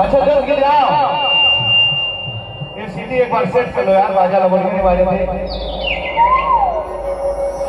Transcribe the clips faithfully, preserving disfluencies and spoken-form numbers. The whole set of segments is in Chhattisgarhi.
अच्छा, जल्द गिर जाओ। ये सीटी एक बार सेट कर लो यार, बाजा लगोगे नहीं बाजे थे।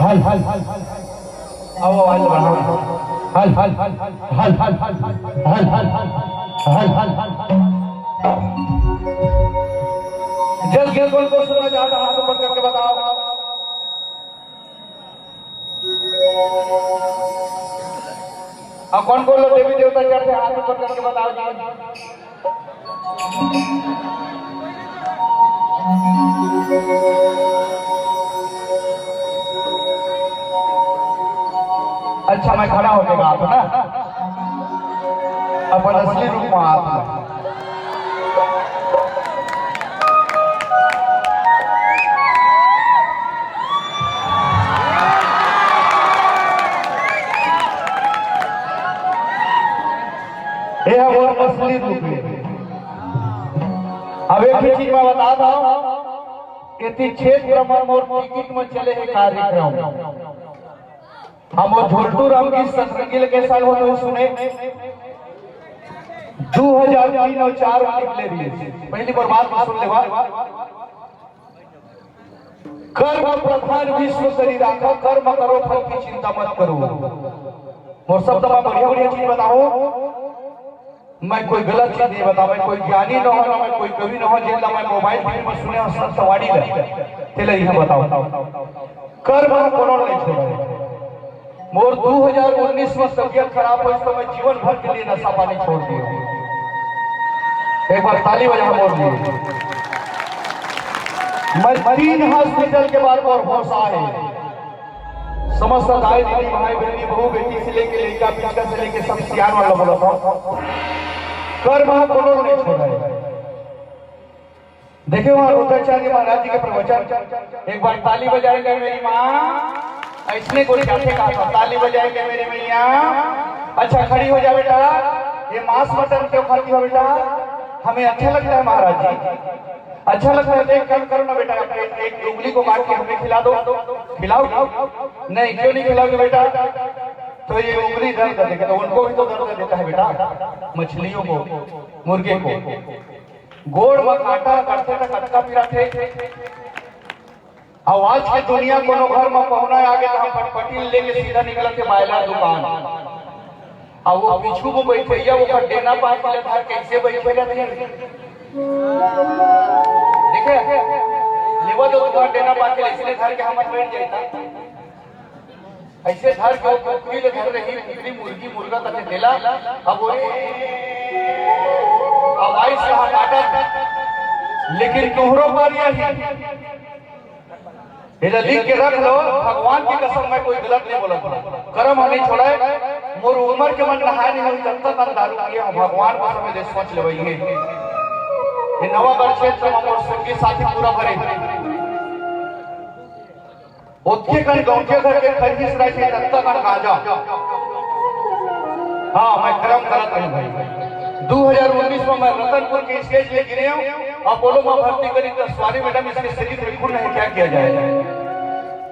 हल, हल, हल, हल, हल। आओ, आवाज बढ़ाओ। हल, हल, हल, हल, हल, हल, हल, हल, हल, हल, हल, हल, हल, हल। जल्द गिर, कौन कौन सुनना चाहता है, हाथ ऊपर करके बताओ। अब कौन कौन लोग देवी देवता चढ़ते, हाथ ऊपर करके बताओ जी। अच्छा, मैं खड़ा होके बात ना, अपन असली रूप में आप। ये है वो असली रूप है। अब एक ही चीज मैं बता रहा हूँ, यदि क्षेत्र में मोर टिकट में चले हैं कार्यक्रम, हम वो झोलटू राम की सतरंगी लेके साल हो तो सुने, दो हज़ार तीन और चार में निकले रहिए। पहली बार बात को सुन लेवा। कर्म प्रधान विश्व करी राखा, कर्म करो फल की चिंता मत करो। मोर शब्द में बढ़िया बढ़िया चीज बताओ। मैं कोई गलत चीज नहीं बताओ, मैं कोई ज्ञानी न हो, ना मैं कोई कवि न हो, जेला मैं मोबाइल टीवी में सुने हो संत वाणी ला, तेला इहाँ बताओ। कर्म ह कोनो नहीं छोड़े। मोर दो हज़ार उन्नीस में तबीयत खराब होइस, तो मैं जीवन भर के लिए नशा पानी छोड़ दियो। एक बार ताली बजा मोर लिए। मैं तीन हॉस्पिटल के बाद मोर होश आए। समस्त दाई दीदी, भाई बहनी, बहू बेटी से लेके लइका पिचका से लेके सब सियान वाला बोला था, कर्म ह कोनो नहीं छोड़े। देखे वहाँ रुद्राचार्य महाराज जी के प्रवचन, एक बार ताली बजाएंगे मेरी माँ, ऐसने कोई जाते कहा था, ताली बजाएंगे मेरी मैया। अच्छा, खड़ी हो जा बेटा, ये मांस मटन क्यों खाती हो बेटा? हमें अच्छा लगता है महाराज जी, अच्छा लगता है। एक काम करो ना बेटा, अपने एक उंगली को काट के हमें खिला दो। खिलाओ? नहीं, क्यों नहीं खिलाओगे बेटा? तो ये उंगली दर्द देगा, तो उनको भी तो दर्द देता है बेटा, मछलियों को, मुर्गे को। गोड़ में कांटा करथे त कतका पिराथे। अउ आज के दुनिया कोनो घर में पहुना आ गे त हम पटपटी लेके सीधा निकलत के बायला दुकान। अउ वो पीछू में बैठइया ओकर डेना पाके ले धर कइसे बैठे रथे। देखे, लेवा तो ओकर डेना पाके ले इसने धर के हमर बैठ जाता। ऐसे धर के वो कुकरी ले धर रही, कुकरी मुर्गी मुर्गा कथे देला। अब वो, अब आई से हम आटा, लेकिन तोहरो पर यही। एला लिख के रख लो, भगवान की कसम, मैं कोई गलत नहीं बोलत हूँ। करम ह नहीं छोड़े, मोर उम्र के मन नहाए नहीं होई, जब तक हम दारू पिए हो, भगवान कसम, एला सोच लेवई है। ये नवागढ़ क्षेत्र में मोर संगी साथी पूरा भरे। ओतके कन गौंटिया घर के खरहिस रहिथे, ततका कन गांजा। हाँ, मैं करम करत रहेंव भाई। दू हजार उन्नीस में मैं रतनपुर के stage ले गिरे हंव, अपोलो में भर्ती करिन त स्वारी मैडम, इसके शरीर में खून नहीं, क्या किया जाए?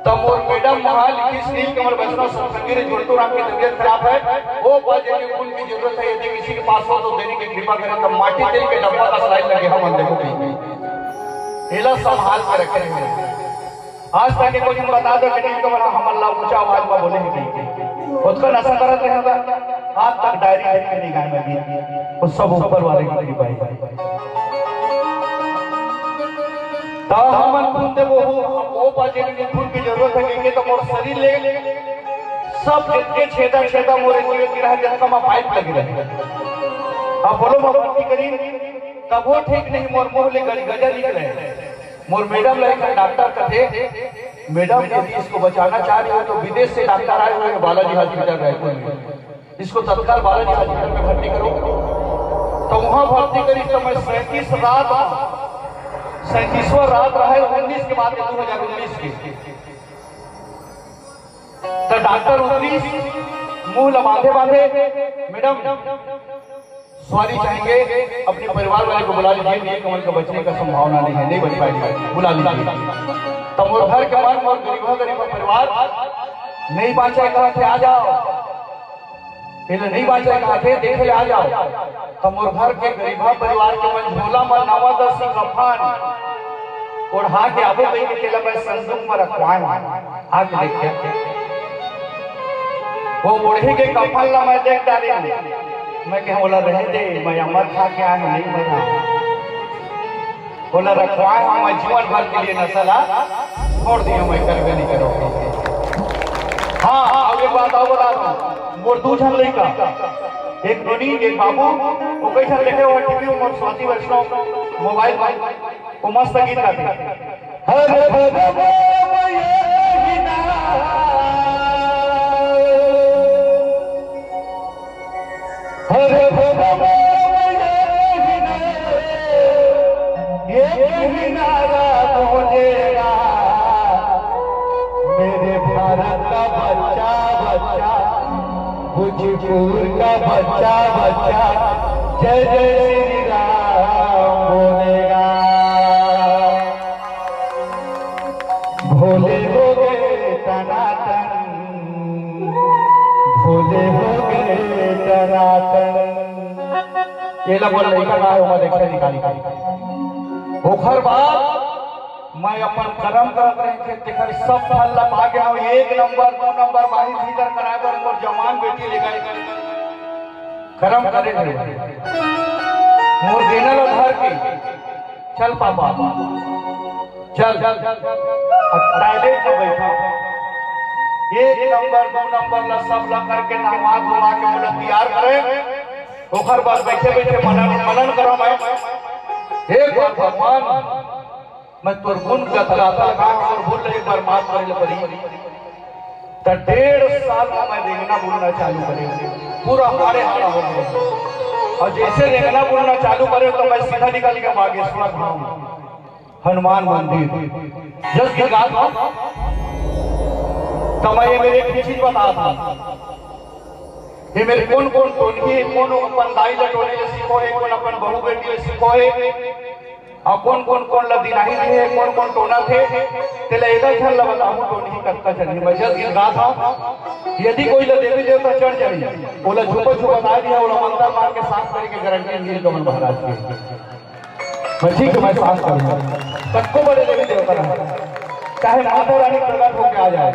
त मोर मैडम वहां लिखिस, नीलकमल वैष्णव सत्संगी रे, जोंटू राम की तबीयत खराब है, ओ positive खून की जरूरत है, यदि किसी के पास हो तो देने की कृपा करें। त माटी तेल के डब्बा का slide लगे, हम देखो कहीं एला संभाल के रखे हैं। आज तक कोई झन बता दो कि नीलकमल हमन ला ऊंचा आवाज में बोले हे कहिके। ओतका नशा करत रहे होगा, आज तक डायरी देख के नहीं गाय में गीत। वो सब ऊपर वाले की कृपा है। त हमन खून देबो, ओ पाजे के खून की जरूरत है कहिके, त मोर शरीर ले सब जितने छेदा छेदा मोर जीव के रहे, जतका मा पाइप लगे रहे। अपोलो में भर्ती करिन, तभो ठीक नहीं, मोर मुंह ले गज-, गजा निकले। मोर मैडम ला एक डॉक्टर कथे, "मैडम, यदि इसको बचाना चाह रही हो तो विदेश से डॉक्टर आए हुए हैं बालाजी हॉस्पिटल रायपुर में, इसको तत्काल बालाजी हॉस्पिटल में भर्ती करो।" तो वहां भर्ती करिस तो मैं सैंतीस रात, सैंतीसवां रात रहे, उन्नीस के बाद, दो हजार उन्नीस के। तो डॉक्टर उतरिस, मुंह ला बांधे बांधे, "मैडम, सॉरी चाहेंगे, अपने परिवार वाले को बुला लीजिए, नीलकमल का बचने का संभावना नहीं है, नहीं बच पाएगी, बुला लीजिए।" तो मोर घर के मन, मोर गरीबा गरीबा परिवार, "नहीं बांचे कहाथे, आ जाओ।" तेला नहीं बांचे कहाथे, देखे ले आ जाओ। तो मोर घर के गरीबा परिवार के मन झोला में नवा दस कफन ओढ़ा के आबो कहिके तेला मैं संदूक में रखवाए हंव। आके देखिया, वो बूढ़ी के कफन ला मैं देख डारेंव। मैं कहेंव, "ओला रहे दे, मैं अमर खा के आए हंव, नहीं मरंव।" ओला रखवाए हंव, मैं जीवन भर के लिए नशा ला छोड़ दिए हंव, मैं करबे नहीं करों। हाँ, हाँ, अउ एक बात अउ बता दूं, मोर दू झन लइका, एक नोनी, एक बाबू, वो कई झन देखे हुए टीवी में, मोर स्वाति वैष्णव मोबाइल में, वो मस्त गीत गाथे। हर भजबो ये ही ना, हर भजबो ये ही ना, ये ही नारा गूंजेगा। मेरे भारत का बच्चा, बच्चा, कुचिपुर का बच्चा, बच्चा, जय जय श्री राम बोलेगा। भोले हो गए टनाटन, भोले हो गए टनाटन। ये ला मोर लइका गाए, ओमा देखे निकाली। ओखर बाद मैं अपन करम करत रहे थे, तेखर सब फल ला पा गे हंव। एक नंबर, दू नंबर, बाहिर भीतर कराए बर मोर जवान बेटी ले गए। करम करे थे। मोर देना ला धर के, "चल पापा, चल।" अब टॉयलेट में बैठा। एक नंबर, दू नंबर ला सब ला करके नहवा धोवा के मोला तैयार करे। ओखर बाद बैठे बैठे मनन, मनन करो मैं। एक बार भगवान, मैं तोर गुण गतगाता लगा, मोर भूल ले, एक बार माफ करे ले परी। त डेढ़ साल में मैं रेंगना बुनना चालू करे, पूरा हाड़े हाड़ा हो गए। और जैसे रेंगना बुनना चालू करे तो मैं सीधा निकल के बागेश्वर धाम, हनुमान मंदिर, जस के गात हूँ। तो मैं ये मेरे एक चीज बता था, ये मेरे कौन कौन टोनही, कौन अपन दाई ला टोने ले सीखो है, कौन अपन बहू बेटी ले सीखो है, अउ कोन कोन कोन ल दिनाही दे हे, कोन कोन टोनत हे, तेला एदर झन ल बताहूं, टोनही कतका झन हे। मैं जस गीत गात हंव, यदि कोई ल देवी देवता चढ़ जाही, ओला छुपा छुपा बता दिया, ओला मंतर मार के शांत करे के गारंटी नीलकमल महाराज के। मैं ठीक है, मैं शांत करूंगा। कतको बड़े देवी देवता रहे, चाहे माता रानी प्रकट होके आ जाए,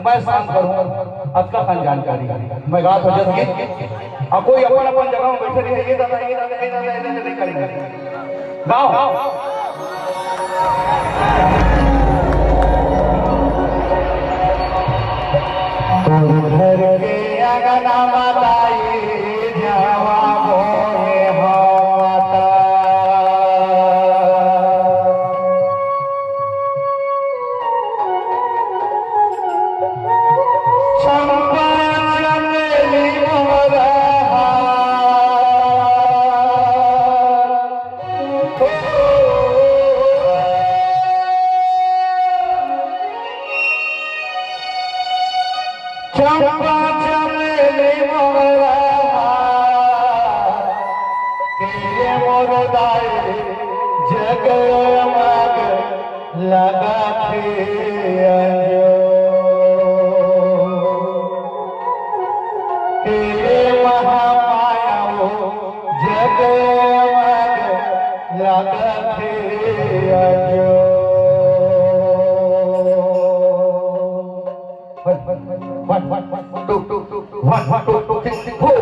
मैं शांत करूंगा। अतका कन जानकारी है। मैं गात हंव जस गीत, अउ कोई अपन अपन जगह में बैठे रहे, ये दादा, ये दादा, ये दादा, ये दादा नहीं करना। गाओ। तोर घर के अंगना बताई जावा मोहे हवा ता। चंपा चमेली मोरा हार। लगथे अंजोर। के महामाया वो जगमग लगथे अंजोर। One, one, one, two, two, two, two, one, one, two, two, three, three, four.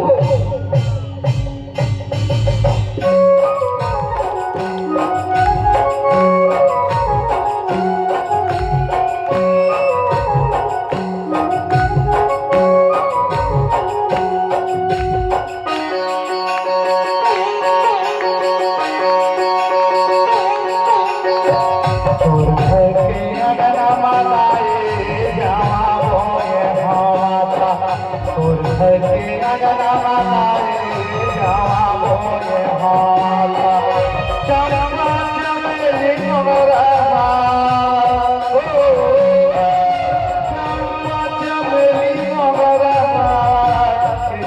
तोर घर के अंगना म लाए जावा बोए हाथा, तोर घर के अंगना म लाए जावा बोए हाथा। चंपा चमेली मोगरा, ओ, चंपा चमेली मोगरा,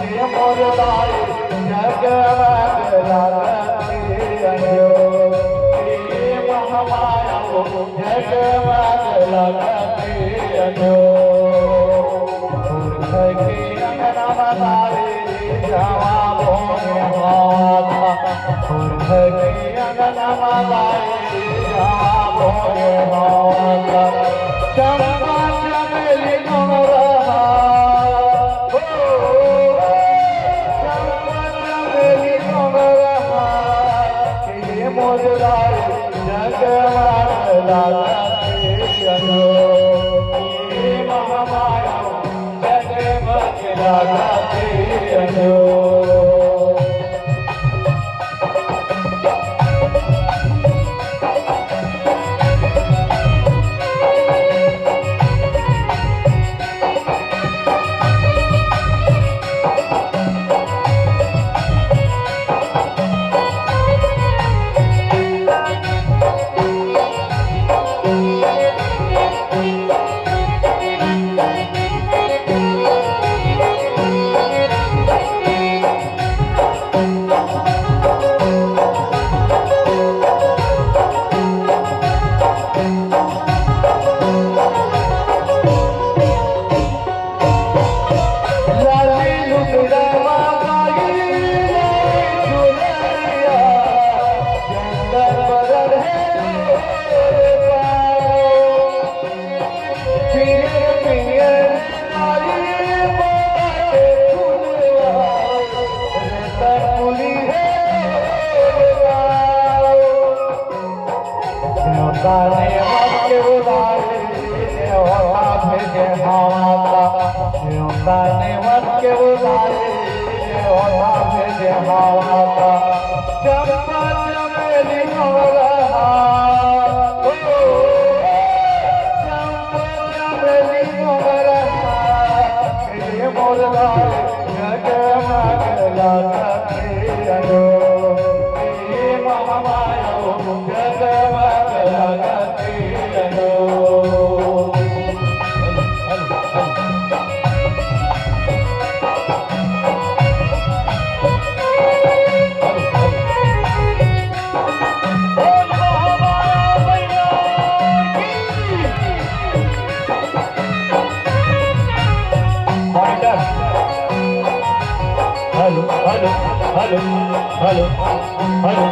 ये मोर दाई जगमग लगथे अंजोर। ये महामाया वो जगमग लगथे अंजोर। तोर घर के अंगना म लाए जावा बोए हाथा, तोर घर के अंगना म लाए जावा बोए हाथा। चंपा चमेली मोगरा, ओ, चंपा चमेली मोगरा, ये मोर दाई जगमग लगथे अंजोर। ये महामाया जगमग लगथे अंजोर। न्योता नेवत के बुलाए, न्योता भेजे हाथा। न्योता नेवत के बुलाए, न्योता भेजे हाथा। चंपा चमेली मोगरा, ओ, चंपा चमेली मोगरा, ये मोर दाई जगमग लगथे अंजोर। ये महामाया वो जगमग लगथे अंजोर। Hello, hello, hello, hello, hello.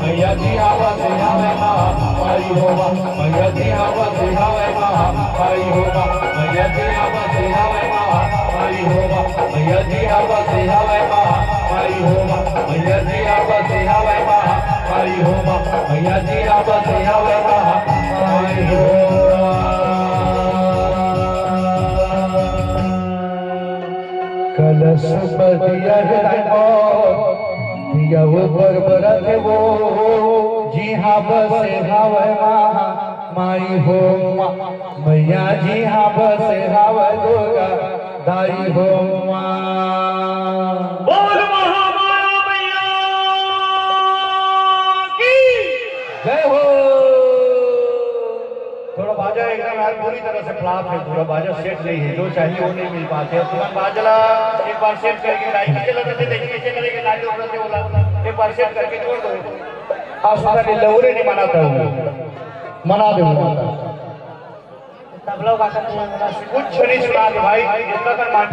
भैया जी आवा से आवे महामारी हो बा। भैया जी आवा से आवे महामारी हो बा। भैया जी आवा से आवे महामारी हो बा। भैया जी आवा से आवे महामारी हो बा। भैया जी आवा से आवे महामारी हो बा। भैया जी आवा से आवे महामारी हो बा। कलश पर दिया है राय मोर, दिया वो पर बरत वो, जिहाँ बसे हवय महा माई हो माँ, मैया जिहाँ बसे हवय दुर्गा दाई हो माँ। बोल महामाया मैया की जय हो। थोड़ा बाजा एकदम यार पूरी तरह से फ्लॉप है, पूरा बाजा सेट नहीं है, जो चाहिए वो नहीं मिल पाते। तुमन बाजा ला एक बार सेट करके गाय के चला देते, देखिए कैसे करेंगे, गाय ऊपर से बोला, एक बार सेट करके छोड़ दो। आज पता नहीं लौरे नहीं मनाता हूँ, मना दे, मना दे। तबला का कुछ नहीं सुना दे भाई, इतना कर मान।